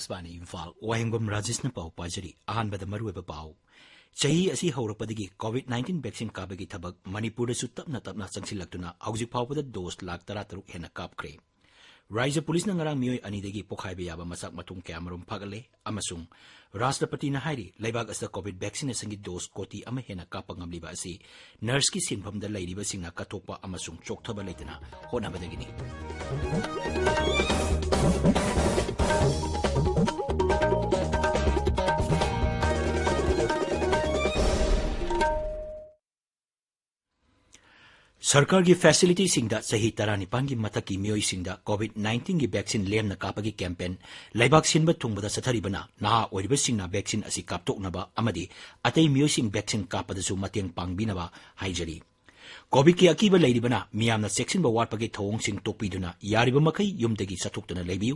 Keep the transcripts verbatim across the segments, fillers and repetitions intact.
ꯑꯥꯀꯥꯁꯕꯥꯅꯤ ꯏꯝꯐꯥꯜ, ꯋꯥꯍꯦꯡꯕꯝ ꯔꯥꯖꯦꯁꯅ ꯄꯥꯎ ꯄꯥꯖꯔꯤ꯫ ꯑꯍꯥꯟꯕꯗ ꯃꯔꯨꯑꯣꯏꯕ ꯄꯥꯎ꯫ ꯆꯍꯤ ꯑꯁꯤ ꯍꯧꯔꯛꯄꯗꯒꯤ COVID nineteen vaccine ꯀꯥꯞꯄꯒꯤ ꯊꯕꯛ ꯃꯅꯤꯄꯨꯔꯗꯁꯨ ꯇꯞꯅ ꯇꯞꯅ ꯆꯪꯁꯤꯜꯂꯛꯇꯨꯅ ꯍꯧꯖꯤꯛ ꯐꯥꯎꯕꯗ dose ꯂꯥꯈ ꯇꯔꯥꯇꯔꯨꯛ ꯍꯦꯟꯅ ꯀꯥꯞꯈ꯭ꯔꯦ꯫ ꯔꯥꯖ꯭ꯌ ꯄꯨꯂꯤꯁꯅ ꯉꯔꯥꯡ ꯃꯤꯑꯣꯏ ꯑꯅꯤꯗꯒꯤ ꯄꯣꯈꯥꯏꯕ ꯌꯥꯕ ꯃꯆꯥꯛ ꯃꯊꯨꯝ ꯀꯌꯥꯃꯔꯨꯝ ꯐꯥꯒꯠꯂꯦ ꯑꯃꯁꯨꯡ ꯔꯥꯁꯇ꯭ꯔꯄꯇꯤꯅ ꯍꯥꯏꯔꯤ, ꯂꯩꯕꯥꯛ ꯑꯁꯤꯗ COVID vaccination ꯒꯤ dose ꯀꯣꯇꯤ ꯑꯃ ꯍꯦꯟꯅ ꯀꯥꯞꯄ ꯉꯝꯂꯤꯕ ꯑꯁꯤ nurse ꯀꯤ ꯁꯤꯟꯐꯝꯗ ꯂꯩꯔꯤꯕꯁꯤꯡꯅ ꯀꯠꯊꯣꯛꯄ ꯑꯃꯁꯨꯡ ꯆꯣꯛꯊꯕ ꯂꯩꯇꯅ ꯍꯣꯠꯅꯕꯗꯒꯤꯅꯤ꯫ ꯁꯔꯀꯥꯔꯒꯤ facility ꯁꯤꯡꯗ ꯆꯍꯤ ꯇꯔꯥꯅꯤꯄꯥꯟꯒꯤ ꯃꯊꯛꯀꯤ ꯃꯤꯑꯣꯏꯁꯤꯡꯗ COVID nineteen ꯒꯤ vaccine ꯂꯦꯝꯅ ꯀꯥꯞꯄꯒꯤ campaign ꯂꯩꯕꯥꯛ ꯁꯤꯟꯕ ꯊꯨꯡꯕꯗ ꯆꯠꯊꯔꯤꯕꯅ ꯅꯍꯥ ꯑꯣꯏꯔꯤꯕꯁꯤꯡꯅ vaccine ꯑꯁꯤ ꯀꯥꯞꯊꯣꯛꯅꯕ ꯑꯃꯗꯤ ꯑꯇꯩ ꯃꯤꯑꯣꯏꯁꯤꯡ vaccine ꯀꯥꯞꯄꯗꯁꯨ ꯃꯇꯦꯡ ꯄꯥꯡꯕꯤꯅꯕ ꯍꯥꯏꯖꯔꯤ꯫ COVID ꯀꯤ ꯑꯀꯤꯕ ꯂꯩꯔꯤꯕꯅ ꯃꯤꯌꯥꯝꯅ ꯆꯦꯛꯁꯤꯟꯕ ꯋꯥꯠꯄꯒꯤ ꯊꯧꯑꯣꯡꯁꯤꯡ ꯇꯣꯛꯄꯤꯗꯨꯅ ꯌꯥꯔꯤꯕ ꯃꯈꯩ ꯌꯨꯝꯗꯒꯤ ꯆꯠꯊꯣꯛꯇꯅ ꯂꯩꯕꯤꯌꯨ꯫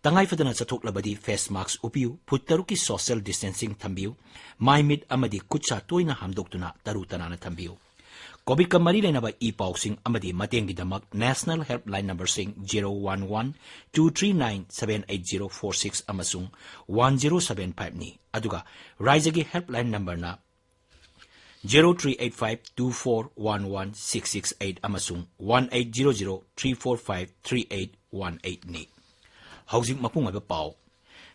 ꯇꯉꯥꯏ ꯐꯗꯅ ꯆꯠꯊꯣꯛꯂꯕꯗꯤ face mask ꯎꯞꯄꯤꯌꯨ, ꯐꯨꯠ ꯇꯔꯨꯛꯀꯤ social distancing ꯊꯝꯕꯤꯌꯨ, ꯃꯥꯏ ꯃꯤꯠ ꯑꯃꯗꯤ ꯈꯨꯠ ꯁꯥ ꯇꯣꯏꯅ ꯍꯥꯝꯗꯣꯛꯇꯨꯅ ꯇꯔꯨ ꯇꯅꯥꯟꯅ ꯊꯝꯕꯤꯌꯨ꯫ COVID ꯀ ꯃꯔꯤ ꯂꯩꯅꯕ ꯏ ꯄꯥꯎꯁꯤꯡ ꯑꯃꯗꯤ ꯃꯇꯦꯡꯒꯤꯗꯃꯛ national helpline number ꯁꯤꯡ zero one one two three nine seven eight zero four six ꯑꯃꯁꯨꯡ one zero seven five ꯅꯤ꯫ ꯑꯗꯨꯒ ꯔꯥꯖ꯭ꯌꯒꯤ helpline number ꯅ zero three eight five two four one one six six eight ꯑꯃꯁꯨꯡ one eight zero zero three four five three eight one eight ꯅꯤ꯫ ꯍꯧꯖꯤꯛ ꯃꯄꯨꯡ ꯑꯣꯏꯕ ꯄꯥꯎ꯫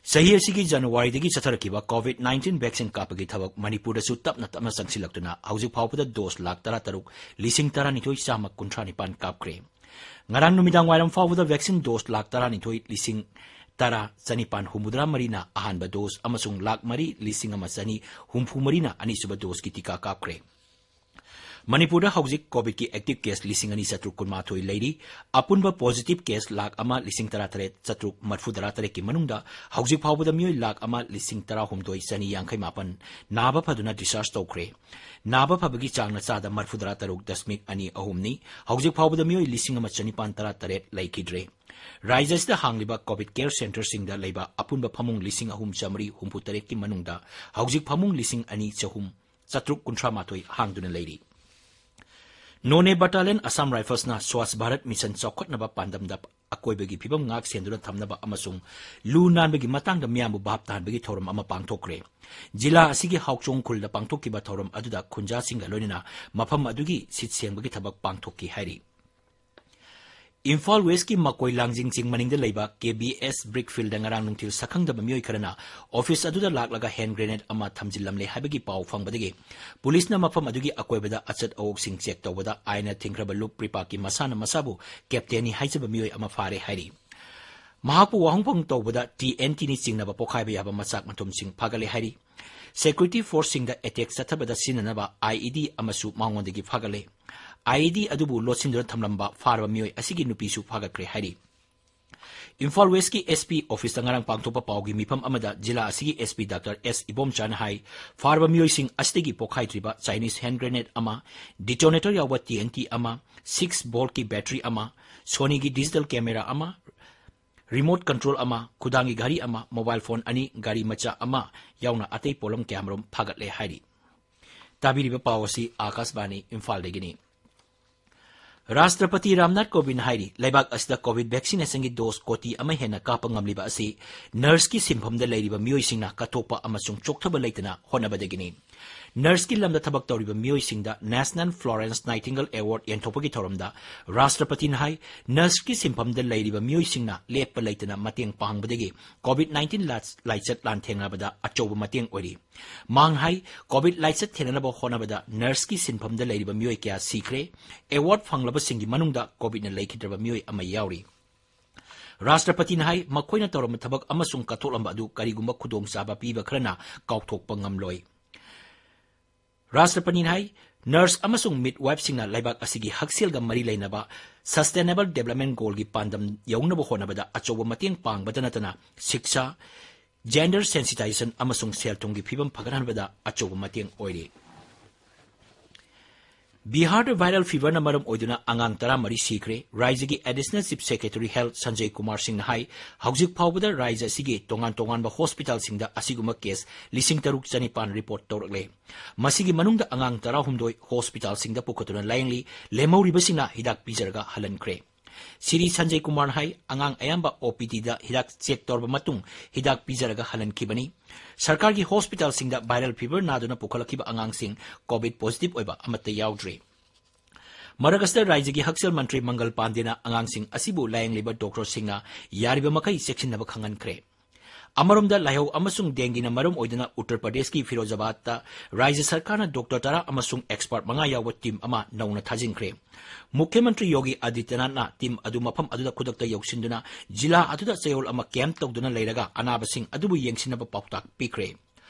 ꯆꯍꯤ ꯑꯁꯤꯒꯤ ꯖꯅꯋꯥꯔꯤꯗꯒꯤ ꯆꯠꯊꯔꯛꯈꯤꯕ COVID nineteen vaccine ꯀꯥꯞꯄꯒꯤ ꯊꯕꯛ ꯃꯅꯤꯄꯨꯔꯗꯁꯨ ꯇꯞꯅ ꯇꯞꯅ ꯆꯪꯁꯤꯜꯂꯛꯇꯨꯅ ꯍꯧꯖꯤꯛ ꯐꯥꯎꯕꯗ dose ꯂꯥꯈ ꯇꯔꯥꯇꯔꯨꯛ ꯂꯤꯁꯤꯡ ꯇꯔꯥꯅꯤꯊꯣꯏ ꯆꯥꯝꯃ ꯀꯨꯟꯊ꯭ꯔꯥ ꯅꯤꯄꯥꯟ ꯀꯥꯞꯈ꯭ꯔꯦ꯫ ꯉꯔꯥꯡ ꯅꯨꯃꯤꯗꯥꯡ ꯋꯥꯏꯔꯝ ꯐꯥꯎꯕꯗ vaccine dose ꯂꯥꯈ ꯇꯔꯥꯅꯤꯊꯣꯏ ꯂꯤꯁꯤꯡ ꯇꯔꯥ ꯆꯅꯤꯄꯥꯟ ꯍꯨꯝꯐꯨꯇꯔꯥ ꯃꯔꯤꯅ ꯑꯍꯥꯟꯕ dose ꯑꯃꯁꯨꯡ ꯂꯥꯈ ꯃꯔꯤ ꯂꯤꯁꯤꯡ ꯑꯃ ꯆꯅꯤ ꯍꯨꯝꯐꯨ ꯃꯔꯤꯅ ꯑꯅꯤꯁꯨꯕ dose ꯀꯤ ꯇꯤꯀꯥ ꯀꯥꯞꯈ꯭ꯔꯦ꯫ ꯃꯅꯤꯄꯨꯔꯗ ꯍꯧꯖꯤꯛ COVID ꯀꯤ active case ꯂꯤꯁꯤꯡ ꯑꯅꯤ ꯆꯥꯇ꯭ꯔꯨꯛ ꯀꯨꯟꯃꯥꯊꯣꯏ ꯂꯩꯔꯤ꯫ ꯑꯄꯨꯟꯕ positive case ꯂꯥꯈ ꯑꯃ ꯂꯤꯁꯤꯡ ꯇꯔꯥꯇꯔꯦꯠ ꯆꯥꯇ꯭ꯔꯨꯛ ꯃꯔꯤꯐꯨꯇꯔꯥ ꯇꯔꯦꯠꯀꯤ ꯃꯅꯨꯡꯗ ꯍꯧꯖꯤꯛ ꯐꯥꯎꯕꯗ ꯃꯤꯑꯣꯏ ꯂꯥꯈ ꯑꯃ ꯂꯤꯁꯤꯡ ꯇꯔꯥꯍꯨꯝꯗꯣꯏ ꯆꯅꯤ ꯌꯥꯡꯈꯩ ꯃꯥꯄꯟ ꯅꯥꯕ ꯐꯗꯨꯅ discharge ꯇꯧꯈ꯭ꯔꯦ꯫ ꯅꯥꯕ ꯐꯕꯒꯤ ꯆꯥꯡꯅ ꯆꯥꯗ ꯃꯔꯤꯐꯨꯇꯔꯥ ꯇꯔꯨꯛ ꯗꯁꯃꯤꯛ ꯑꯅꯤ ꯑꯍꯨꯝꯅꯤ꯫ ꯍꯧꯖꯤꯛ ꯐꯥꯎꯕꯗ ꯃꯤꯑꯣꯏ ꯂꯤꯁꯤꯡ ꯑꯃ ꯆꯅꯤꯄꯥꯟ ꯇꯔꯥ ꯇꯔꯦꯠ ꯂꯩꯈꯤꯗ꯭ꯔꯦ꯫ ꯔꯥꯖ꯭ꯌ ꯑꯁꯤꯗ ꯍꯥꯡꯂꯤꯕ COVID care centre ꯁꯤꯡꯗ ꯂꯩꯕ ꯑꯄꯨꯟꯕ ꯐꯃꯨꯡ ꯂꯤꯁꯤꯡ ꯑꯍꯨꯝ ꯆꯥꯃꯔꯤ ꯍꯨꯝꯐꯨ ꯇꯔꯦꯠꯀꯤ ꯃꯅꯨꯡꯗ ꯍꯧꯖꯤꯛ ꯐꯃꯨꯡ ꯂꯤꯁꯤꯡ ꯑꯅꯤ ꯆꯍꯨꯝ ꯆꯥꯇ꯭ꯔꯨꯛ ꯀꯨꯟꯊ꯭ꯔꯥ ꯃꯥꯊꯣꯏ ꯍꯥꯡꯗꯨꯅ ꯂꯩꯔꯤ꯫ ꯅꯣꯅꯦ battalion Assam Rifles ꯅ Swachh Bharat Mission ꯆꯥꯎꯈꯠꯅꯕ ꯄꯥꯟꯗꯝꯗ ꯑꯀꯣꯏꯕꯒꯤ ꯐꯤꯕꯝ ꯉꯥꯛ ꯁꯦꯟꯗꯨꯅ ꯊꯝꯅꯕ ꯑꯃꯁꯨꯡ ꯂꯨ ꯅꯥꯟꯕꯒꯤ ꯃꯇꯥꯡꯗ ꯃꯤꯌꯥꯝꯕꯨ ꯚꯥꯞ ꯇꯥꯍꯟꯕꯒꯤ ꯊꯧꯔꯝ ꯑꯃ ꯄꯥꯡꯊꯣꯛꯈ꯭ꯔꯦ꯫ ꯖꯤꯂꯥ ꯑꯁꯤꯒꯤ ꯍꯥꯎꯆꯣꯡ ꯈꯨꯜꯗ ꯄꯥꯡꯊꯣꯛꯈꯤꯕ ꯊꯧꯔꯝ ꯑꯗꯨꯗ ꯈꯨꯟꯖꯥꯁꯤꯡꯒ ꯂꯣꯏꯅꯅ ꯃꯐꯝ ꯑꯗꯨꯒꯤ ꯁꯤꯠ ꯁꯦꯡꯕꯒꯤ ꯊꯕꯛ ꯄꯥꯡꯊꯣꯛꯈꯤ ꯍꯥꯏꯔꯤ꯫ ꯏꯝꯐꯥꯜ ꯋꯦꯁꯀꯤ ꯃꯀꯣꯏ ꯂꯥꯡꯖꯤꯡ ꯆꯤꯡ ꯃꯅꯤꯡꯗ ꯂꯩꯕ ꯀꯦ ꯕꯤ ꯑꯦꯁ ꯕ꯭ꯔꯤꯛ ꯐꯤꯜꯗ ꯉꯔꯥꯡ ꯅꯨꯡꯊꯤꯜ ꯁꯛꯈꯪꯗꯕ ꯃꯤꯑꯣꯏ ꯈꯔꯅ ꯑꯣꯐꯤꯁ ꯑꯗꯨꯗ ꯂꯥꯛꯂꯒ ꯍꯦꯟ ꯒ꯭ꯔꯦꯅꯦꯗ ꯑꯃ ꯊꯝꯖꯤꯜꯂꯝꯂꯦ ꯍꯥꯏꯕꯒꯤ ꯄꯥꯎ ꯐꯪꯕꯗꯒꯤ ꯄꯨꯂꯤꯁꯅ ꯃꯐꯝ ꯑꯗꯨꯒꯤ ꯑꯀꯣꯏꯕꯗ ꯑꯆꯠ ꯑꯋꯣꯛꯁꯤꯡ ꯆꯦꯛ ꯇꯧꯕꯗ ꯑꯥꯏꯟꯅ ꯊꯤꯡꯈ꯭ꯔꯕ ꯂꯨꯞ ꯔꯤꯄꯥꯛꯀꯤ ꯃꯁꯥꯅ ꯃꯁꯥꯕꯨ ꯀꯦꯞꯇꯦꯟꯅꯤ ꯍꯥꯏꯖꯕ ꯃꯤꯑꯣꯏ ꯑꯃ ꯐꯥꯔꯦ ꯍꯥꯏꯔꯤ꯫ ꯃꯍꯥꯛꯄꯨ ꯋꯥꯍꯪ ꯄꯥꯎꯍꯪ ꯇꯧꯕꯗ ꯇꯤ ꯑꯦꯟ ꯇꯤꯅꯤ ꯆꯤꯡꯅꯕ ꯄꯣꯈꯥꯏꯕ ꯌꯥꯕ ꯃꯆꯥꯛ ꯃꯊꯨꯝꯁꯤꯡ ꯐꯥꯒꯠꯂꯦ ꯍꯥꯏꯔꯤ꯫ ꯁꯦꯀ꯭ꯌꯨꯔꯤꯇꯤ ꯐꯣꯔꯁꯁꯤꯡꯗ ꯑꯦꯇꯦꯛ ꯆꯠꯊꯕꯗ ꯁꯤꯖꯤꯟꯅꯅꯕ ꯑꯥꯏ ꯏ ꯗꯤ ꯑꯃꯁꯨ ꯃꯉꯣꯟꯗꯒꯤ ꯐꯥꯒꯠꯂꯦ꯫ ꯑꯥꯏ ꯏ ꯗꯤ ꯑꯗꯨꯕꯨ ꯂꯣꯠꯁꯤꯟꯗꯨꯅ ꯊꯝꯂꯝꯕ ꯐꯥꯔꯕ ꯃꯤꯑꯣꯏ ꯑꯁꯤꯒꯤ ꯅꯨꯄꯤꯁꯨ ꯐꯥꯒꯠꯈ꯭ꯔꯦ ꯍꯥꯏꯔꯤ꯫ ꯏꯝꯐꯥꯜ ꯋꯦꯁꯀꯤ ꯑꯦꯁ ꯄꯤ ꯑꯣꯐꯤꯁꯇ ꯉꯔꯥꯡ ꯄꯥꯡꯊꯣꯛꯄ ꯄꯥꯎꯒꯤ ꯃꯤꯐꯝ ꯑꯃꯗ ꯖꯤꯂꯥ ꯑꯁꯤꯒꯤ ꯑꯦꯁ ꯄꯤ ꯗꯥꯛꯇꯔ ꯑꯦꯁ ꯏꯕꯣꯝꯆꯥꯅ ꯍꯥꯏ, ꯐꯥꯔꯕ ꯃꯤꯑꯣꯏꯁꯤꯡ ꯑꯁꯤꯗꯒꯤ ꯄꯣꯈꯥꯏꯗ꯭ꯔꯤꯕ ꯆꯥꯏꯅꯤꯁ ꯍꯦꯟ ꯒ꯭ꯔꯦꯅꯦꯗ ꯑꯃ, ꯗꯤꯇꯣꯅꯦꯇꯔ ꯌꯥꯎꯕ ꯇꯤ ꯑꯦꯟ ꯇꯤ ꯑꯃ, ꯁꯤꯛꯁ ꯚꯣꯜꯠꯀꯤ ꯕꯦꯇꯔꯤ ꯑꯃ, ꯁꯣꯅꯤꯒꯤ ꯗꯤꯖꯤꯇꯦꯜ ꯀꯦꯃꯦꯔꯥ ꯑꯃ, ꯔꯤꯃꯣꯠ ꯀꯟꯇ꯭ꯔꯣꯜ ꯑꯃ, ꯈꯨꯗꯥꯡꯒꯤ ꯘꯔꯤ ꯑꯃ, ꯃꯣꯕꯥꯏꯜ ꯐꯣꯟ ꯑꯅꯤ, ꯒꯥꯔꯤ ꯃꯆꯥ ꯑꯃ ꯌꯥꯎꯅ ꯑꯇꯩ ꯄꯣꯠꯂꯝ ꯀꯌꯥꯃꯔꯨꯝ ꯐꯥꯒꯠꯂꯦ ꯍꯥꯏꯔꯤ꯫ ꯇꯥꯕꯤꯔꯤꯕ ꯄꯥꯎ ꯑꯁꯤ ꯑꯥꯀꯥꯁꯕꯥꯅꯤ ꯏꯝꯐꯥꯜꯗꯒꯤꯅꯤ꯫ ꯔꯥꯁꯇ꯭ꯔꯄꯇꯤ ꯔꯥꯝꯅꯥꯊ ꯀꯣꯕꯤꯟꯗ ꯍꯥꯏꯔꯤ, ꯂꯩꯕꯥꯛ ꯑꯁꯤꯗ ꯀꯣꯚꯤꯗ ꯚꯦꯛꯁꯤꯅꯦꯁꯟꯒꯤ ꯗꯣꯁ ꯀꯣꯇꯤ ꯑꯃ ꯍꯦꯟꯅ ꯀꯥꯞꯄ ꯉꯝꯂꯤꯕ ꯑꯁꯤ ꯅꯔꯁꯀꯤ ꯁꯤꯟꯐꯝꯗ ꯂꯩꯔꯤꯕ ꯃꯤꯑꯣꯏꯁꯤꯡꯅ ꯀꯠꯊꯣꯛꯄ ꯑꯃꯁꯨꯡ ꯆꯣꯛꯊꯕ ꯂꯩꯇꯅ ꯍꯣꯠꯅꯕꯗꯒꯤꯅꯤ꯫ ꯅꯔꯁꯀꯤ ꯂꯝꯗ ꯊꯕꯛ ꯇꯧꯔꯤꯕ ꯃꯤꯑꯣꯏꯁꯤꯡꯗ ꯅꯦꯁꯅꯦꯜ ꯐ꯭ꯂꯣꯔꯦꯟꯁ ꯅꯥꯏꯇꯤꯡꯒꯜ ꯑꯦꯋꯥꯔꯗ ꯌꯦꯟꯊꯣꯛꯄꯒꯤ ꯊꯧꯔꯝꯗ ꯔꯥꯁꯇ꯭ꯔꯄꯇꯤꯅ ꯍꯥꯏ, ꯅꯔꯁꯀꯤ ꯁꯤꯟꯐꯝꯗ ꯂꯩꯔꯤꯕ ꯃꯤꯑꯣꯏꯁꯤꯡꯅ ꯂꯦꯞꯄ ꯂꯩꯇꯅ ꯃꯇꯦꯡ ꯄꯥꯡꯕꯗꯒꯤ ꯀꯣꯚꯤꯗ ꯅꯥꯏꯟꯇꯤꯟ ꯂꯥꯏꯆꯠ ꯂꯥꯟꯊꯦꯡꯅꯕꯗ ꯑꯆꯧꯕ ꯃꯇꯦꯡ ꯑꯣꯏꯔꯤ꯫ ꯃꯍꯥꯛꯅ ꯍꯥꯏ, ꯀꯣꯚꯤꯗ ꯂꯥꯏꯆꯠ ꯊꯦꯡꯅꯅꯕ ꯍꯣꯠꯅꯕꯗ ꯅꯔꯁꯀꯤ ꯁꯤꯟꯐꯝꯗ ꯂꯩꯔꯤꯕ ꯃꯤꯑꯣꯏ ꯀꯌꯥ ꯁꯤꯈ꯭ꯔꯦ꯫ ꯑꯦꯋꯥꯔꯗ ꯐꯪꯂꯕꯁꯤꯡꯒꯤ ꯃꯅꯨꯡꯗ ꯀꯣꯚꯤꯗꯅ ꯂꯩꯈꯤꯗ꯭ꯔꯕ ꯃꯤꯑꯣꯏ ꯑꯃ ꯌꯥꯎꯔꯤ꯫ ꯔꯥꯁꯇ꯭ꯔꯄꯇꯤꯅ ꯍꯥꯏ, ꯃꯈꯣꯏꯅ ꯇꯧꯔꯝꯕ ꯊꯕꯛ ꯑꯃꯁꯨꯡ ꯀꯠꯊꯣꯛꯂꯝꯕ ꯑꯗꯨ ꯀꯔꯤꯒꯨꯝꯕ ꯈꯨꯗꯣꯡꯆꯥꯕ ꯄꯤꯕ ꯈꯔꯅ ꯀꯥꯎꯊꯣꯛꯄ ꯉꯝꯂꯣꯏ꯫ ꯔꯥꯁꯇ꯭ꯔꯄꯇꯤꯅ ꯍꯥꯏ, ꯅꯔꯁ ꯑꯃꯁꯨꯡ ꯃꯤꯗꯋꯥꯏꯐꯁꯤꯡꯅ ꯂꯩꯕꯥꯛ ꯑꯁꯤꯒꯤ ꯍꯛꯁꯦꯜꯒ ꯃꯔꯤ ꯂꯩꯅꯕ ꯁꯁꯇꯦꯅꯦꯕꯜ ꯗꯦꯕꯂꯞꯃꯦꯟ ꯒꯣꯜꯒꯤ ꯄꯥꯟꯗꯝ ꯌꯧꯅꯕ ꯍꯣꯠꯅꯕꯗ ꯑꯆꯧꯕ ꯃꯇꯦꯡ ꯄꯥꯡꯕꯇ ꯅꯠꯇꯅ ꯁꯤꯛꯁꯥ, ꯖꯦꯟꯗꯔ ꯁꯦꯟꯁꯤꯇꯥꯏꯖꯦꯁꯟ ꯑꯃꯁꯨꯡ ꯁꯦꯜ-ꯊꯨꯝꯒꯤ ꯐꯤꯕꯝ ꯐꯒꯠꯍꯟꯕꯗ ꯑꯆꯧꯕ ꯃꯇꯦꯡ ꯑꯣꯏꯔꯤ꯫ ꯕꯤꯍꯥꯔꯗ ꯚꯥꯏꯔꯦꯜ ꯐꯤꯚꯔꯅ ꯃꯔꯝ ꯑꯣꯏꯗꯨꯅ ꯑꯉꯥꯡ ꯇꯔꯥꯃꯔꯤ ꯁꯤꯈ꯭ꯔꯦ꯫ ꯔꯥꯏꯖ꯭ꯌꯒꯤ additional chief secretary health Sanjay Kumar ꯁꯤꯡꯅ ꯍꯥꯏ, ꯍꯧꯖꯤꯛ ꯐꯥꯎꯕꯗ ꯔꯥꯏꯖ꯭ꯌ ꯑꯁꯤꯒꯤ ꯇꯣꯉꯥꯟ ꯇꯣꯉꯥꯟꯕ ꯍꯣꯁꯄꯤꯇꯥꯜꯁꯤꯡꯗ ꯑꯁꯤꯒꯨꯝꯕ ꯀꯦꯁ ꯂꯤꯁꯤꯡ ꯇꯔꯨꯛ ꯆꯅꯤꯄꯥꯟ ꯔꯤꯄꯣꯔꯠ ꯇꯧꯔꯛꯂꯦ꯫ ꯃꯁꯤꯒꯤ ꯃꯅꯨꯡꯗ ꯑꯉꯥꯡ ꯇꯔꯥꯍꯨꯝꯗꯣꯏ ꯍꯣꯁꯄꯤꯇꯥꯜꯁꯤꯡꯗ ꯄꯨꯈꯠꯇꯨꯅ ꯂꯥꯌꯦꯡꯂꯤ꯫ ꯂꯦꯝꯍꯧꯔꯤꯕꯁꯤꯡꯅ ꯍꯤꯗꯥꯛ ꯄꯤꯖꯔꯒ ꯍꯜꯍꯟꯈ꯭ꯔꯦ꯫ ꯁꯤꯔꯤ ꯁꯟꯖꯌ ꯀꯨꯃꯥꯔꯅ ꯍꯥꯏ, ꯑꯉꯥꯡ ꯑꯌꯥꯝꯕ ꯑꯣ ꯄꯤ ꯗꯤꯗ ꯍꯤꯗꯥꯛ ꯆꯦꯛ ꯇꯧꯔꯕ ꯃꯇꯨꯡ ꯍꯤꯗꯥꯛ ꯄꯤꯖꯔꯒ ꯍꯜꯍꯟꯈꯤꯕꯅꯤ꯫ ꯁꯔꯀꯥꯔꯒꯤ ꯍꯣꯁꯄꯤꯇꯥꯜꯁꯤꯡꯗ viral fever ꯅꯥꯗꯨꯅ ꯄꯨꯈꯠꯂꯛꯈꯤꯕ ꯑꯉꯥꯡꯁꯤꯡ ꯀꯣꯚꯤꯗ ꯄꯣꯖꯤꯇꯤꯚ ꯑꯣꯏꯕ ꯑꯃꯠꯇ ꯌꯥꯎꯗ꯭ꯔꯤ꯫ ꯃꯔꯛ ꯑꯁꯤꯗ ꯔꯥꯖ꯭ꯌꯒꯤ ꯍꯛꯁꯦꯜ ꯃꯟꯇ꯭ꯔꯤ ꯃꯪꯒꯜ ꯄꯥꯟꯗꯦꯅ ꯑꯉꯥꯡꯁꯤꯡ ꯑꯁꯤꯕꯨ ꯂꯥꯌꯦꯡꯂꯤꯕ ꯗꯣꯛꯇꯔꯁꯤꯡꯅ ꯌꯥꯔꯤꯕ ꯃꯈꯩ ꯆꯦꯛꯁꯤꯟꯅꯕ ꯈꯪꯍꯟꯈ꯭ꯔꯦ꯫ ꯑꯃꯔꯣꯝꯗ ꯂꯥꯏꯍꯧ ꯑꯃꯁꯨꯡ ꯗꯦꯡꯒꯤꯅ ꯃꯔꯝ ꯑꯣꯏꯗꯨꯅ ꯎꯠꯇꯔ ꯄ꯭ꯔꯗꯦꯁꯀꯤ ꯐꯤꯔꯣꯖꯥꯕꯥꯗꯇ ꯔꯥꯖ꯭ꯌ ꯁꯔꯀꯥꯔꯅ ꯗꯣꯛꯇꯔ ꯇꯔꯥ ꯑꯃꯁꯨꯡ ꯑꯦꯛꯁꯄꯔꯠ ꯃꯉꯥ ꯌꯥꯎꯕ ꯇꯤꯝ ꯑꯃ ꯅꯧꯅ ꯊꯥꯖꯤꯟꯈ꯭ꯔꯦ꯫ ꯃꯨꯈ꯭ꯌ ꯃꯟꯇ꯭ꯔꯤ ꯌꯣꯒꯤ ꯑꯗꯤꯇ꯭ꯌꯅꯥꯊꯅ ꯇꯤꯝ ꯑꯗꯨ ꯃꯐꯝ ꯑꯗꯨꯗ ꯈꯨꯗꯛꯇ ꯌꯧꯁꯤꯟꯗꯨꯅ ꯖꯤꯂꯥ ꯑꯗꯨꯗ ꯆꯌꯣꯜ ꯑꯃ ꯀꯦꯝꯞ ꯇꯧꯗꯨꯅ ꯂꯩꯔꯒ ꯑꯅꯥꯕꯁꯤꯡ ꯑꯗꯨꯕꯨ ꯌꯦꯡꯁꯤꯟꯅꯕ ꯄꯥꯎꯇꯥꯛ ꯄꯤꯈ꯭ꯔꯦ꯫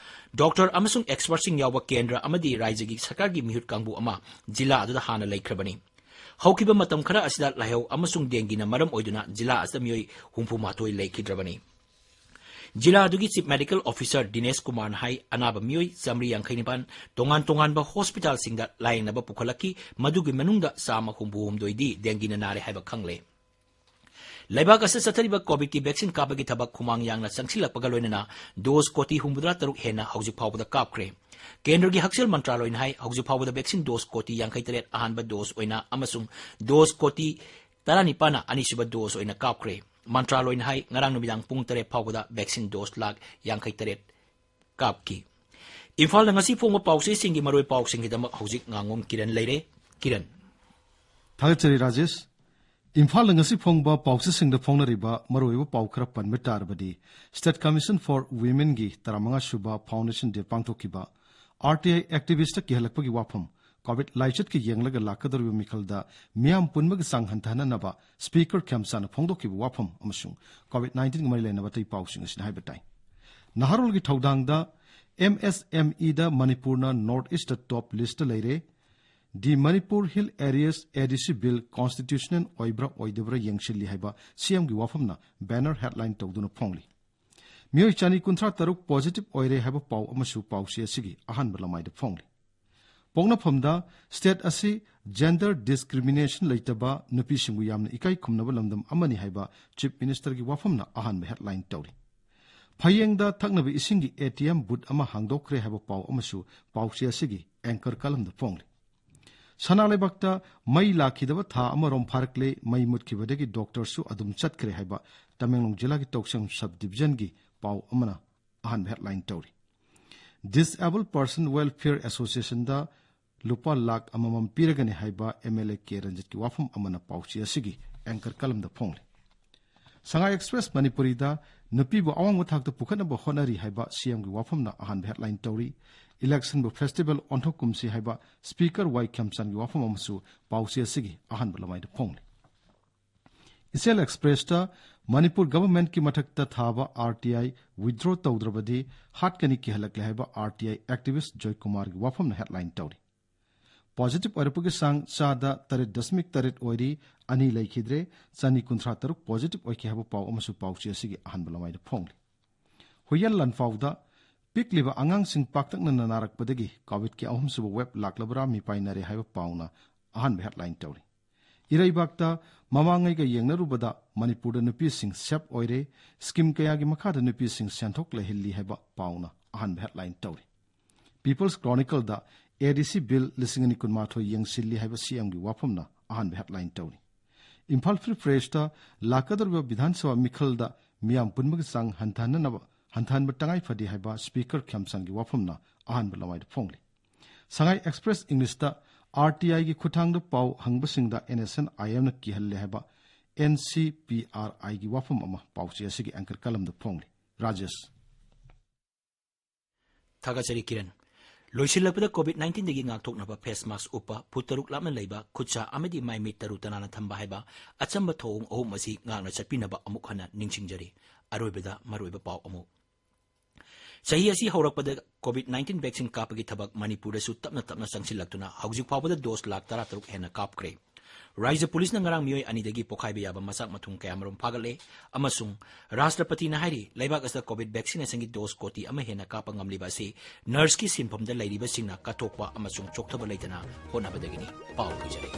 ꯗꯣꯛꯇꯔ ꯑꯃꯁꯨꯡ ꯑꯦꯛꯁꯄꯔꯠꯁꯤꯡ ꯌꯥꯎꯕ ꯀꯦꯟꯗ꯭ꯔ ꯑꯃꯗꯤ ꯔꯥꯖ꯭ꯌꯒꯤ ꯁꯔꯀꯥꯔꯒꯤ ꯃꯤꯍꯨꯠ ꯀꯥꯡꯕꯨ ꯑꯃ ꯖꯤꯂꯥ ꯑꯗꯨꯗ ꯍꯥꯟꯅ ꯂꯩꯈ꯭ꯔꯕꯅꯤ꯫ ꯍꯧꯈꯤꯕ ꯃꯇꯝ ꯈꯔ ꯑꯁꯤꯗ ꯂꯥꯏꯍꯧ ꯑꯃꯁꯨꯡ ꯗꯦꯡꯒꯤꯅ ꯃꯔꯝ ꯑꯣꯏꯗꯨꯅ ꯖꯤꯂꯥ ꯑꯁꯤꯗ ꯃꯤꯑꯣꯏ ꯍꯨꯝꯐꯨ ꯃꯥꯊꯣꯏ ꯂꯩꯈꯤꯗ꯭ꯔꯕꯅꯤ꯫ ꯖꯤꯂꯥ ꯑꯗꯨꯒꯤ ꯆꯤꯐ ꯃꯦꯗꯤꯀꯦꯜ ꯑꯣꯐꯤꯁꯥꯔ ꯗꯤꯅꯦꯁ ꯀꯨꯃꯥꯔꯅ ꯍꯥꯏ, ꯑꯅꯥꯕ ꯃꯤꯑꯣꯏ ꯆꯥꯃꯔꯤ ꯌꯥꯡꯈꯩ ꯅꯤꯄꯥꯟ ꯇꯣꯉꯥꯟ ꯇꯣꯉꯥꯟꯕ ꯍꯣꯁꯄꯤꯇꯥꯜꯁꯤꯡꯗ ꯂꯥꯌꯦꯡꯅꯕ ꯄꯨꯈꯠꯂꯛꯈꯤ, ꯃꯗꯨꯒꯤ ꯃꯅꯨꯡꯗ ꯆꯥꯝꯃ ꯍꯨꯝꯐꯨ ꯍꯨꯝꯗꯣꯏꯗꯤ ꯗꯦꯡꯒꯤꯅ ꯅꯥꯔꯦ ꯍꯥꯏꯕ ꯈꯪꯂꯦ꯫ ꯂꯩꯕꯥꯛ ꯑꯁꯤꯗ ꯆꯠꯊꯔꯤꯕ ꯀꯣꯚꯤꯗꯀꯤ ꯚꯦꯛꯁꯤꯟ ꯀꯥꯞꯄꯒꯤ ꯊꯕꯛ ꯈꯨꯃꯥꯡ ꯌꯥꯡꯅ ꯆꯪꯁꯤꯜꯂꯛꯄꯒ ꯂꯣꯏꯅꯅ ꯗꯣꯁ ꯀꯣꯇꯤ ꯍꯨꯝꯐꯨꯇꯔꯥ ꯇꯔꯨꯛ ꯍꯦꯟꯅ ꯍꯧꯖꯤꯛ ꯐꯥꯎꯕꯗ ꯀꯥꯞꯈ꯭ꯔꯦ꯫ ꯀꯦꯟꯗ꯭ꯔꯒꯤ ꯍꯛꯁꯦꯜ ꯃꯟꯇ꯭ꯔꯥꯂꯣꯏꯅ ꯍꯥꯏ, ꯍꯧꯖꯤꯛ ꯐꯥꯎꯕꯗ ꯚꯦꯛꯁꯤꯟ ꯗꯣꯁ ꯀꯣꯇꯤ ꯌꯥꯡꯈꯩ ꯇꯔꯦꯠ ꯑꯍꯥꯟꯕ ꯗꯣꯁ ꯑꯣꯏꯅ ꯑꯃꯁꯨꯡ ꯗꯣꯁ ꯀꯣꯇꯤ ꯇꯔꯥꯅꯤꯄꯥꯟꯅ ꯑꯅꯤꯁꯨꯕ ꯗꯣꯁ ꯑꯣꯏꯅ ꯀꯥꯞꯈ꯭ꯔꯦ꯫ ꯃꯟꯇ꯭ꯔꯥꯂꯣꯏꯅ ꯍꯥꯏ, ꯉꯔꯥꯡ ꯅꯨꯃꯤꯗꯥꯡ ꯄꯨꯡ ꯇꯔꯦꯠ ꯐꯥꯎꯕꯗ ꯚꯦꯛꯁꯤꯟ ꯗꯣꯁ ꯂꯥꯈ ꯌꯥꯡꯈꯩ ꯇꯔꯦꯠ ꯀꯥꯞꯈꯤ꯫ ꯏꯝꯐꯥꯜꯗ ꯉꯁꯤ ꯐꯣꯡꯕ ꯄꯥꯎꯆꯦꯁꯤꯡꯒꯤ ꯃꯔꯨꯑꯣꯏ ꯄꯥꯎꯁꯤꯡꯒꯤꯗꯃꯛ ꯍꯧꯖꯤꯛ ꯉꯥꯉꯣꯝ ꯀꯤꯔꯟ ꯂꯩꯔꯦ꯫ ꯀꯤꯔꯟ꯫ ꯊꯥꯒꯠꯆꯔꯤ ꯔꯥꯖꯦꯁ꯫ ꯏꯝꯐꯥꯜꯗ ꯉꯁꯤ ꯐꯣꯡꯕ ꯄꯥꯎꯆꯦꯁꯤꯡꯗ ꯐꯣꯡꯅꯔꯤꯕ ꯃꯔꯨꯑꯣꯏꯕ ꯄꯥꯎ ꯈꯔ ꯄꯟꯕ ꯇꯥꯔꯕꯗꯤ, State Commission for Womenꯒꯤ ꯇꯔꯥꯃꯉꯥ ꯁꯨꯕ foundation day ꯄꯥꯡꯊꯣꯛꯈꯤꯕ, RTI activistꯇ ꯀꯤꯍꯜꯂꯛꯄꯒꯤ ꯋꯥꯐꯝ, ꯀꯣꯚꯤꯗ ꯂꯥꯏꯆꯠꯀꯤ ꯌꯦꯡꯂꯒ ꯂꯥꯛꯀꯗꯧꯔꯤꯕ ꯃꯤꯈꯜꯗ ꯃꯤꯌꯥꯝ ꯄꯨꯟꯕꯒꯤ ꯆꯥꯡ ꯍꯟꯊꯍꯟꯅꯅꯕ Speaker ꯈꯦꯝꯆꯥꯅ ꯐꯣꯡꯗꯣꯛꯈꯤꯕ ꯋꯥꯐꯝ ꯑꯃꯁꯨꯡ ꯀꯣꯚꯤꯗ nineteen ꯒ ꯃꯔꯤ ꯂꯩꯅꯕ ꯑꯇꯩ ꯄꯥꯎꯁꯤꯡ ꯑꯁꯤꯅ ꯍꯥꯏꯕ ꯇꯥꯏ꯫ ꯅꯍꯥꯔꯣꯜꯒꯤ ꯊꯧꯗꯥꯡꯗ, MSMEꯗ ꯃꯅꯤꯄꯨꯔꯅ North Eastꯇ top listꯇ ꯂꯩꯔꯦ꯫ The Manipur Hill Areas ADC Bill constitutional ꯑꯣꯏꯕ꯭ꯔꯥ ꯑꯣꯏꯗꯕ꯭ꯔꯥ ꯌꯦꯡꯁꯤꯜꯂꯤ ꯍꯥꯏꯕ CMꯒꯤ ꯋꯥꯐꯝꯅ banner headline ꯇꯧꯗꯨꯅ ꯐꯣꯡꯂꯤ꯫ ꯃꯤꯑꯣꯏ ꯆꯅꯤ ꯀꯨꯟꯊ꯭ꯔꯥ ꯇꯔꯨꯛ positive ꯑꯣꯏꯔꯦ ꯍꯥꯏꯕ ꯄꯥꯎ ꯑꯃꯁꯨ ꯄꯥꯎꯆꯦ ꯑꯁꯤꯒꯤ ꯑꯍꯥꯟꯕ ꯂꯃꯥꯏꯗ ꯐꯣꯡꯂꯤ꯫ ꯄꯣꯛꯅꯐꯝꯗ state ꯑꯁꯤ gender discrimination ꯂꯩꯇꯕ, ꯅꯨꯄꯤꯁꯤꯡꯕꯨ ꯌꯥꯝꯅ ꯏꯀꯥꯏ ꯈꯨꯝꯅꯕ ꯂꯝꯗꯝ ꯑꯃꯅꯤ ꯍꯥꯏꯕ Chief Ministerꯒꯤ ꯋꯥꯐꯝꯅ ꯑꯍꯥꯟꯕ headline ꯇꯧꯔꯤ꯫ ꯐꯌꯦꯡꯗ ꯊꯛꯅꯕ ꯏꯁꯤꯡꯒꯤ ATM booth ꯑꯃ ꯍꯥꯡꯗꯣꯛꯈ꯭ꯔꯦ ꯍꯥꯏꯕ ꯄꯥꯎ ꯑꯃꯁꯨ ꯄꯥꯎꯆꯦ ꯑꯁꯤꯒꯤ anchor columnꯗ ꯐꯣꯡꯂꯤ꯫ ꯁꯅꯥ ꯂꯩꯕꯥꯛꯇ ꯃꯩ ꯂꯥꯛꯈꯤꯗꯕ ꯊꯥ ꯑꯃꯔꯣꯝ ꯐꯥꯔꯛꯂꯦ, ꯃꯩ ꯃꯨꯠꯈꯤꯕꯗꯒꯤ ꯗꯣꯛꯇꯔꯁꯨ ꯑꯗꯨꯝ ꯆꯠꯈ꯭ꯔꯦ ꯍꯥꯏꯕ ꯇꯃꯦꯡꯂꯣꯡ ꯖꯤꯂꯥꯒꯤ ꯇꯧꯁꯪ ꯁꯕ ꯗꯤꯕꯤꯖꯟꯒꯤ ꯄꯥꯎ ꯑꯃꯅ ꯑꯍꯥꯟꯕ ꯍꯦꯗꯂꯥꯏꯟ ꯇꯧꯔꯤ꯫ Disabled Person Welfare Associationꯗ ꯂꯨꯄꯥ ꯂꯥꯈ ꯑꯃꯃꯝ ꯄꯤꯔꯒꯅꯤ ꯍꯥꯏꯕ ꯑꯦꯝ ꯑꯦꯜ ꯑꯦ ꯀꯦ ꯔꯟꯖꯤꯠꯀꯤ ꯋꯥꯐꯝ ꯑꯃꯅ ꯄꯥꯎꯆꯦ ꯑꯁꯤꯒꯤ ꯑꯦꯡꯀꯔ ꯀꯂꯝꯗ ꯐꯣꯡꯂꯤ꯫ ꯁꯉꯥꯏ ꯑꯦꯛꯁꯄ꯭ꯔꯦꯁ ꯃꯅꯤꯄꯨꯔꯤꯗ ꯅꯨꯄꯤꯕꯨ ꯑꯋꯥꯡꯕ ꯊꯥꯛꯇ ꯄꯨꯈꯠꯅꯕ ꯍꯣꯠꯅꯔꯤ ꯍꯥꯏꯕ ꯁꯤꯑꯦꯝꯒꯤ ꯋꯥꯐꯝꯅ ꯑꯍꯥꯟꯕ ꯍꯦꯗꯂꯥꯏꯟ ꯇꯧꯔꯤ꯫ ꯏꯂꯦꯛꯁꯟꯕꯨ ꯐꯦꯁꯇꯤꯚꯦꯜ ꯑꯣꯟꯊꯣꯛꯀꯨꯝꯁꯤ ꯍꯥꯏꯕ ꯁ꯭ꯄꯤꯀꯔ ꯋꯥꯏ ꯈꯦꯝꯆꯥꯟꯒꯤ ꯋꯥꯐꯝ ꯑꯃꯁꯨ ꯄꯥꯎꯆꯦ ꯑꯁꯤꯒꯤ ꯑꯍꯥꯟꯕ ꯂꯃꯥꯏꯗ ꯐꯣꯡꯂꯤ꯫ ꯏꯆꯦꯜ ꯑꯦꯛꯁꯄ꯭ꯔꯦꯁꯇ ꯃꯅꯤꯄꯨꯔ ꯒꯚꯔꯟꯃꯦꯟꯠꯀꯤ ꯃꯊꯛꯇ ꯊꯥꯕ ꯑꯥꯔ ꯇꯤ ꯑꯥꯏ ꯋꯤꯗ꯭ꯔꯣ ꯇꯧꯗ꯭ꯔꯕꯗꯤ ꯍꯥꯠꯀꯅꯤ ꯀꯤꯍꯜꯂꯛꯂꯦ ꯍꯥꯏꯕ ꯑꯥꯔ ꯇꯤ ꯑꯥꯏ ꯑꯦꯛꯇꯤꯚꯤꯁ꯭ꯠ ꯖꯣꯏꯀꯨꯃꯥꯔꯒꯤ ꯋꯥꯐꯝꯅ ꯍꯦꯗꯂꯥꯏꯟ ꯇꯧꯔꯤ꯫ ꯄꯣꯖꯤꯇꯤꯚ ꯑꯣꯏꯔꯛꯄꯒꯤ ꯆꯥꯡ ꯆꯥꯗ ꯇꯔꯦꯠ ꯗꯁꯃꯤꯛ ꯇꯔꯦꯠ ꯑꯣꯏꯔꯤ, ꯑꯅꯤ ꯂꯩꯈꯤꯗ꯭ꯔꯦ, ꯆꯅꯤ ꯀꯨꯟꯊ꯭ꯔꯥ ꯇꯔꯨꯛ ꯄꯣꯖꯤꯇꯤꯚ ꯑꯣꯏꯈꯤ ꯍꯥꯏꯕ ꯄꯥꯎ ꯑꯃꯁꯨ ꯄꯥꯎꯆꯦ ꯑꯁꯤꯒꯤ ꯑꯍꯥꯟꯕ ꯂꯃꯥꯏꯗ ꯐꯣꯡꯂꯤ꯫ ꯍꯨꯏꯌꯦꯟ ꯂꯥꯟꯐꯥꯎꯗ ꯄꯤꯛꯂꯤꯕ ꯑꯉꯥꯡꯁꯤꯡ ꯄꯥꯛꯇꯛꯅꯅ ꯅꯥꯔꯛꯄꯗꯒꯤ ꯀꯣꯚꯤꯗꯀꯤ ꯑꯍꯨꯝꯁꯨꯕ ꯋꯦꯕ ꯂꯥꯛꯂꯕ꯭ꯔꯥ ꯃꯤꯄꯥꯏꯅꯔꯦ ꯍꯥꯏꯕ ꯄꯥꯎꯅ ꯑꯍꯥꯟꯕ ꯍꯦꯗꯂꯥꯏꯟ ꯇꯧꯔꯤ꯫ ꯏꯔꯩꯕꯥꯛꯇ ꯃꯃꯥꯡꯉꯩꯒ ꯌꯦꯡꯅꯔꯨꯕꯗ ꯃꯅꯤꯄꯨꯔꯗ ꯅꯨꯄꯤꯁꯤꯡ ꯁꯦꯐ ꯑꯣꯏꯔꯦ, ꯁ꯭ꯀꯤꯝ ꯀꯌꯥꯒꯤ ꯃꯈꯥꯗ ꯅꯨꯄꯤꯁꯤꯡ ꯁꯦꯟꯊꯣꯛ ꯂꯩꯍꯜꯂꯤ ꯍꯥꯏꯕ ꯄꯥꯎꯅ ꯑꯍꯥꯟꯕ ꯍꯦꯗꯂꯥꯏꯟ ꯇꯧꯔꯤ꯫ ꯄꯤꯄꯜꯁ ꯀ꯭ꯔꯣꯅꯤꯀꯜꯗ ꯑꯦ ꯗꯤ ꯁꯤ ꯕꯤꯜ ꯂꯤꯁꯤꯡ ꯑꯅꯤ ꯀꯨꯟꯃꯥꯊꯣꯏ ꯌꯦꯡꯁꯤꯜꯂꯤ ꯍꯥꯏꯕ ꯁꯤꯑꯦꯝꯒꯤ ꯋꯥꯐꯝꯅ ꯑꯍꯥꯟꯕ ꯍꯦꯗꯂꯥꯏꯟ ꯇꯧꯔꯤ꯫ ꯏꯝꯐꯥꯜ ꯐ꯭ꯔꯤ ꯄ꯭ꯔꯦꯁꯇ ꯂꯥꯛꯀꯗꯧꯔꯤꯕ ꯕꯤꯙꯥꯟ ꯁꯚꯥ ꯃꯤꯈꯜꯗ ꯃꯤꯌꯥꯝ ꯄꯨꯟꯕꯒꯤ ꯆꯥꯡ ꯍꯟꯊꯍꯟꯅꯅꯕ, ꯍꯟꯊꯍꯟꯕ ꯇꯉꯥꯏ ꯐꯗꯦ ꯍꯥꯏꯕ ꯁ꯭ꯄꯤꯀꯔ ꯈꯦꯝꯆꯥꯟꯒꯤ ꯋꯥꯐꯝꯅ ꯑꯍꯥꯟꯕ ꯂꯃꯥꯏꯗ ꯐꯣꯡꯂꯤ꯫ ꯁꯉꯥꯏ ꯑꯦꯛꯁꯄ꯭ꯔꯦꯁ ꯏꯪꯂꯤꯁꯇ ꯑꯥꯔ ꯇꯤ ꯑꯥꯏꯒꯤ ꯈꯨꯠꯊꯥꯡꯗ ꯄꯥꯎ ꯍꯪꯕꯁꯤꯡꯗ ꯑꯦꯟ ꯑꯦꯁ ꯑꯦꯟ ꯑꯥꯏ ꯑꯦꯝꯅ ꯀꯤꯍꯜꯂꯦ ꯍꯥꯏꯕ ꯑꯦꯟ ꯁꯤ ꯄꯤ ꯑꯥꯔ ꯑꯥꯏꯒꯤ ꯋꯥꯐꯝ ꯑꯃ ꯄꯥꯎꯆꯦ ꯑꯁꯤꯒꯤ ꯑꯦꯡꯀꯔ ꯀꯂꯝꯗ ꯐꯣꯡꯂꯤ꯫ ꯔꯥꯖꯦꯁ꯫ ꯊꯥꯒꯠꯆꯔꯤ ꯀꯤꯔꯟ꯫ ꯂꯣꯏꯁꯤꯜꯂꯛꯄꯗ ꯀꯣꯚꯤꯗ ꯅꯥꯏꯟꯇꯤꯟꯗꯒꯤ ꯉꯥꯛꯊꯣꯛꯅꯕ ꯐꯦꯁ ꯃꯥꯁꯛ ꯎꯞꯄ, ꯐꯨꯠ ꯇꯔꯨꯛ ꯂꯥꯞꯅ ꯂꯩꯕ, ꯈꯨꯠꯁꯥ ꯑꯃꯗꯤ ꯃꯥꯏ ꯃꯤꯠ ꯇꯔꯨ ꯇꯅꯥꯟꯅ ꯊꯝꯕ ꯍꯥꯏꯕ ꯑꯆꯝꯕ ꯊꯧꯑꯣꯡ ꯑꯍꯨꯝ ꯑꯁꯤ ꯉꯥꯛꯅ ꯆꯠꯄꯤꯅꯕ ꯑꯃꯨꯛ ꯍꯟꯅ ꯅꯤꯡꯁꯤꯡꯖꯔꯤ꯫ ꯑꯔꯣꯏꯕꯗ ꯃꯔꯨꯑꯣꯏꯕ ꯄꯥꯎ ꯑꯃꯨꯛ꯫ ꯆꯍꯤ ꯑꯁꯤ ꯍꯧꯔꯛꯄꯗ ꯀꯣꯚꯤꯗ ꯅꯥꯏꯟꯇꯤꯟ ꯚꯦꯛꯁꯤꯟ ꯀꯥꯞꯄꯒꯤ ꯊꯕꯛ ꯃꯅꯤꯄꯨꯔꯗꯁꯨ ꯇꯞꯅ ꯇꯞꯅ ꯆꯪꯁꯤꯜꯂꯛꯇꯨꯅ ꯍꯧꯖꯤꯛ ꯐꯥꯎꯕꯗ ꯗꯣꯁ ꯂꯥꯈ ꯇꯔꯥꯇꯔꯨꯛ ꯍꯦꯟꯅ ꯀꯥꯞꯈ꯭ꯔꯦ꯫ ꯔꯥꯖ꯭ꯌ ꯄꯨꯂꯤꯁꯅ ꯉꯔꯥꯡ ꯃꯤꯑꯣꯏ ꯑꯅꯤꯗꯒꯤ ꯄꯣꯈꯥꯏꯕ ꯌꯥꯕ ꯃꯆꯥꯛ ꯃꯊꯨꯝ ꯀꯌꯥꯃꯔꯨꯝ ꯐꯥꯒꯠꯂꯦ ꯑꯃꯁꯨꯡ ꯔꯥꯁꯇ꯭ꯔꯄꯇꯤꯅ ꯍꯥꯏꯔꯤ, ꯂꯩꯕꯥꯛ ꯑꯁꯤꯗ ꯀꯣꯚꯤꯗ ꯚꯦꯛꯁꯤꯅꯦꯁꯟꯒꯤ ꯗꯣꯁ ꯀꯣꯇꯤ ꯑꯃ ꯍꯦꯟꯅ ꯀꯥꯞꯄ ꯉꯝꯂꯤꯕ ꯑꯁꯤ ꯅꯔꯁꯀꯤ ꯁꯤꯟꯐꯝꯗ ꯂꯩꯔꯤꯕꯁꯤꯡꯅ ꯀꯠꯊꯣꯛꯄ ꯑꯃꯁꯨꯡ ꯆꯣꯛꯊꯕ ꯂꯩꯇꯅ ꯍꯣꯠꯅꯕꯗꯒꯤꯅꯤ꯫ ꯄꯥꯎ ꯂꯣꯏꯖꯔꯦ꯫